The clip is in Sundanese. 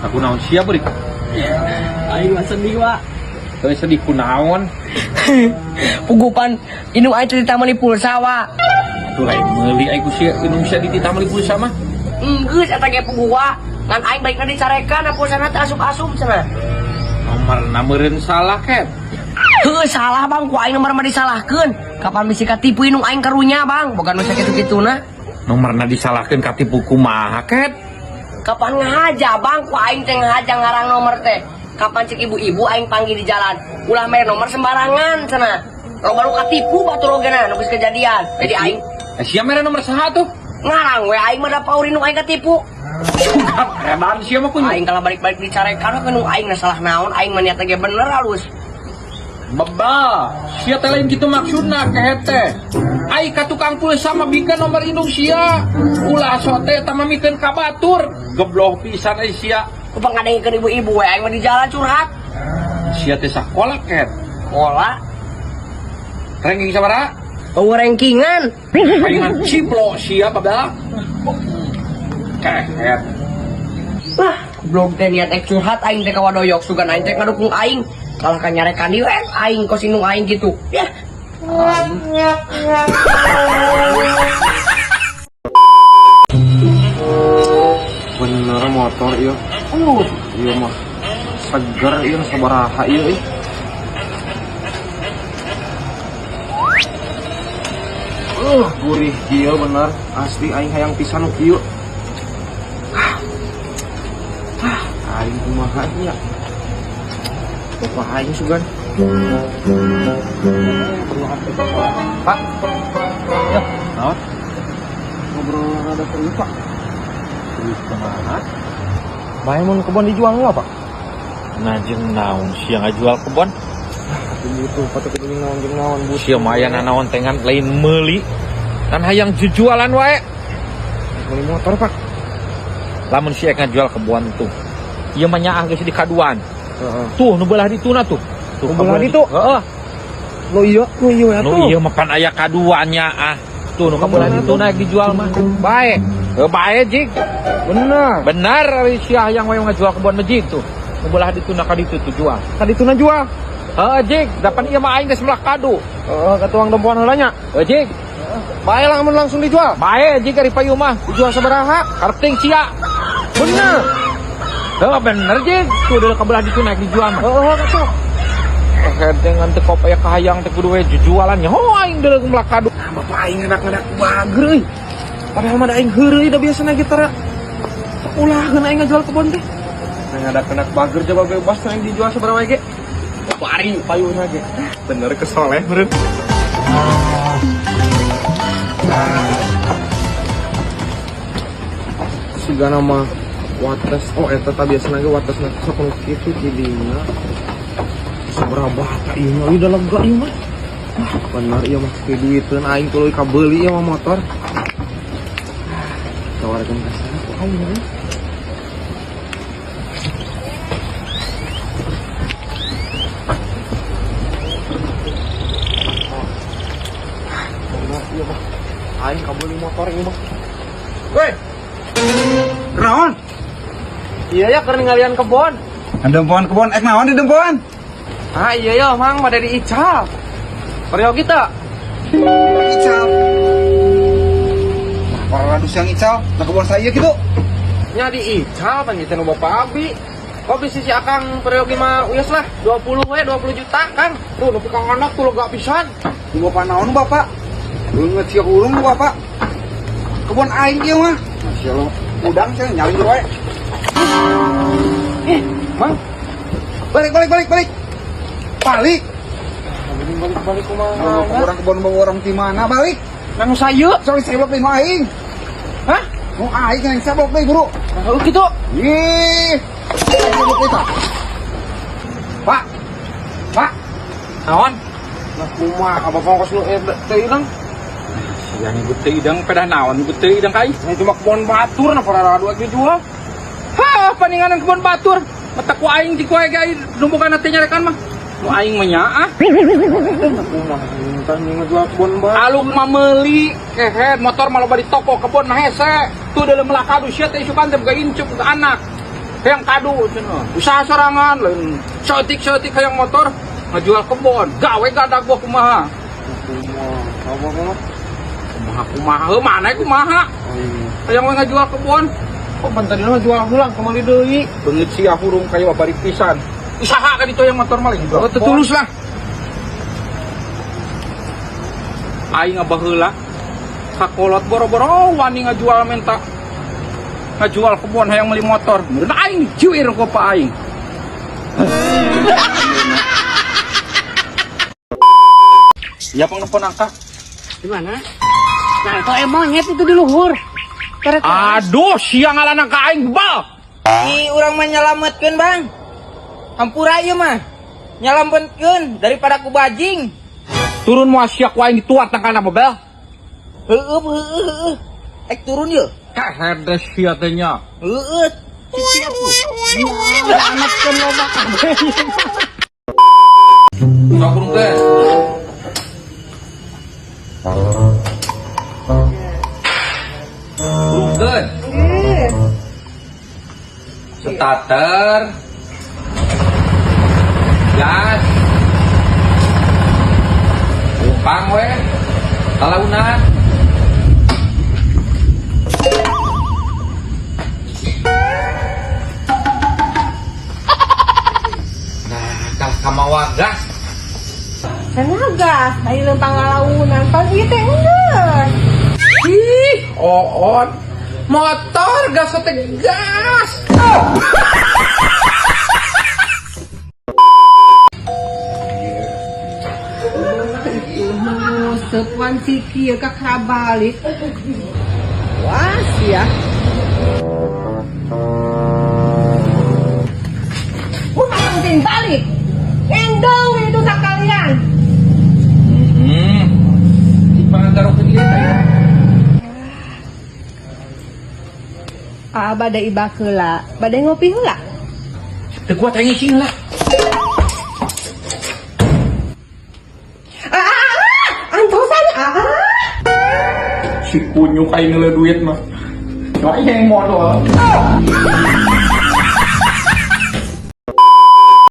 Aku naon sia beurik. Aing mah sedih, Wak. Heuh sedih kunaon? Pugupan indung aing teh dititah meuli pulsa, Wak. Atuh lain meuli aing ku sia indung sia dititah meuli pulsa mah. Geus eta ge puguh, Wak. Ngan aing baikna dicarekan da pulsana teh asup-asup cenah. Nomorna meureun salah ket. Heuh salah bang, ku aing nomor mah disalahkeun. Kapan bisi katipu indung aing karunya, Bang. Boga nu sakitu-kituna. Nomorna disalahkeun katipu kumaha ket? Kapan ngahaja, Bang, ku aing teh ngahaja ngarang nomor teh. Kapan cek ibu-ibu aing panggil di jalan. Ulah mere nomor sembarangan cenah. Loba nu katipu batur ogena nu geus kejadian. Jadi aing Sia mere nomor saha tuh? Ngarang we aing mah da paur indung aing katipu. Sugan edan sia mah kunyuk. Aing kalau balik-balik dicarekan we indung aing na salah naon, aing mah niatna ge bener halus. Bebal, sia teh lain kitu maksudna kehet teh. Ai ka tukang pulsa mah bikeun nomor indung sia. Ulah sote eta mah mikeun ka batur. Gebloh pisan ai sia. Kupang ngadengkeun ibu-ibu we aing mah di jalan curhat. Sia teh sakola ket. Kola, Ranking sabaraha? Eueuh rankingan. Palingan ciplo sia babal. Kehet. Lah, goblok teh niat ek curhat aing teh ka wadoyok sugan aing teh ngadukung aing. Kalah ka nyarekan deui we aing kos indung aing gitu. Yah. Bener motor iya. Iya mah seger iya sabaraha iya ih. Gurih kieu bener asli aing hayang pisan nu kieu. Aing kumaha nya. Bapak aing sugan. Pak. Ya, Naon? Ngobrol rada serius, Pak. Serius kumaha? Bae mun kebon dijual nggak, Pak? Nah jeung naon sia ngajual kebon? Atuh butuh patut kudu naon jeung naon butuh. Sia mah aya nanaon teh ngan lain meuli. Kan hayang jujualan wae. Beli motor, Pak. Lamun sia ngajual kebon tuh. Ieu mah nyaah geus di kaduan. Heeh. Tuh nu beulah dituna tuh. Tuh Nu beulah ditu? Heeh. Lo iya, lo iya ya Nu tuh. ieu mah pan aya kaduan nyaah. Tuh nu kabelah dituna rek dijual mah. Bae. Heuh bae jig. Bener. Benar ari sia hayang wae ngajual kebon mah jig tuh. Nu beulah dituna ka ditu tuh jual. Ka dituna jual. Heeh jig, dapan ieu mah aing geus melak kadu. Heeh, ka tuang dompoan heula nya. Heuh jig. Bae lah mun langsung dijual. Bae jig ari payu mah. Dijual sabaraha? Karting sia. Bener. Heuh bener jig. Tuh deuleu ka belah ditu naik dijual mah. Heeh, katuh. Dengan teu kop aya kahayang teh kudu we jujualan nya. Ho aing deuleu melak kadu. Nah, bapak aing ngadak-ngadak bager euy. Padahal mah da aing heureuy da biasana ge tara. Ulahkeun aing ngajual kebon teh. Nah, ngadak-ngadak bager coba bebas aing dijual sabaraha wae ge. Bari payuna ge. Bener kesoleh meureun. Sigana mah wates, oh eta tah biasana ge watesna sok nu kitu tidinya. Sabaraha bata ieu mah, ieu da lega ieu mah. Wah, bener ieu mah teu duiteun aing tuluy kabeuli ieu mah motor. Tawarkeun ka saha ku aing euy. Bener ieu mah. Aing kabeuli motor ieu mah. Woi. Naon? Iya ya keur ningalian kebon. Dempoan kebon ek naon di dempoan? Ah iya ya mang pada di Ical. Peryogi teu? Ical. Nah, para radus yang Ical, nah kebon saya gitu. Nya di Ical panjaitan nu bapak abi. Kok bisa si Akang peryogi mah uyas lah 20 we 20 juta Kang. Tuh nepi ka anak tuh lega pisan. Nu bapak naon bapak? Leungeut sia urung nu bapak. Kebon aing ieu mah. Masya Allah, udang sia nyalin wae. Mang, Balik balik balik balik. Balik. balik balik balik kumaha? Kalau orang kebon bawa orang di mana balik? Nang sayu? Soalnya saya blok deui nu aing. Hah? Nu aing yang saya blok deui buru. Nah, lu gitu. Ih. Saya blok deui tah. Pak. Pak. Naon? Nah kumaha bapak kos nu teu idang? Sia nyebut teu idang pedah naon nyebut teu idang ka aing. Nah, cuma kebon batur nah para radu dijual. Hah, paninganan kebon batur. Mata ku aing di ku aing ge numbukan teh nyarekan mah. Nu aing mah nyaah. Nah kumaha tah ngejual kebon batur. Aluk mah meuli kehed motor mah loba di toko kebon mah hese. Tuh dalam melak kadu sia teh isukan teh boga incup boga anak. Hayang kadu cenah. Usaha sorangan lain saeutik-saeutik hayang motor ngajual kebon. Gawe gadag gua kumaha. Kumaha? Apa kumaha? Kumaha kumaha heuh mana kumaha. Hayang we ngajual kebon. Kok pan tadi mah jual heula kamari deui. Beungeut sia hurung kayu bari pisan. Usaha kan itu yang motor maling. Oh, teu tulus lah. Aing baheula kakolot boro-boro wani ngajual menta ngajual kebon hayang meuli motor. Meureun aing dijuir ku pa aing. Ya pang nelpon angka. Di mana? Nah, itu monyet itu di luhur. Aduh, sia ngalanang ka aing bebal. Ih, urang mah nyalametkeun, Bang. Hampura ieu mah. Nyalametkeun daripada ku bajing. Turun moal sia ku aing dituat tangkalna bebel. Heueuh heueuh heueuh. Ek turun yeuh. Kahedes sia teh nya. Heueuh. Nyalametkeun loba kabeh. Sok kurung teh. Kurungkeun. Starter. Gas. Lempang we. Kalaunan. Nah, kalah kamawa gas. Cenah gas, ayo lempang ngalaunan, pas ieu teh enggeus. Ih, oon. Motor gas teh gas. Seupuan siki ieu ka balik. Wah, sia. Kumaha penting balik. Endong itu sakalian. Di pangandarokeun ieu teh. Ah, bade ibak heula, bade ngopi heula. Teu kuat aing ngising lah. Ah, ah, ah, antosan ah. Si kunyuk aing ngeuleuh duit mah. Cuma aing modal.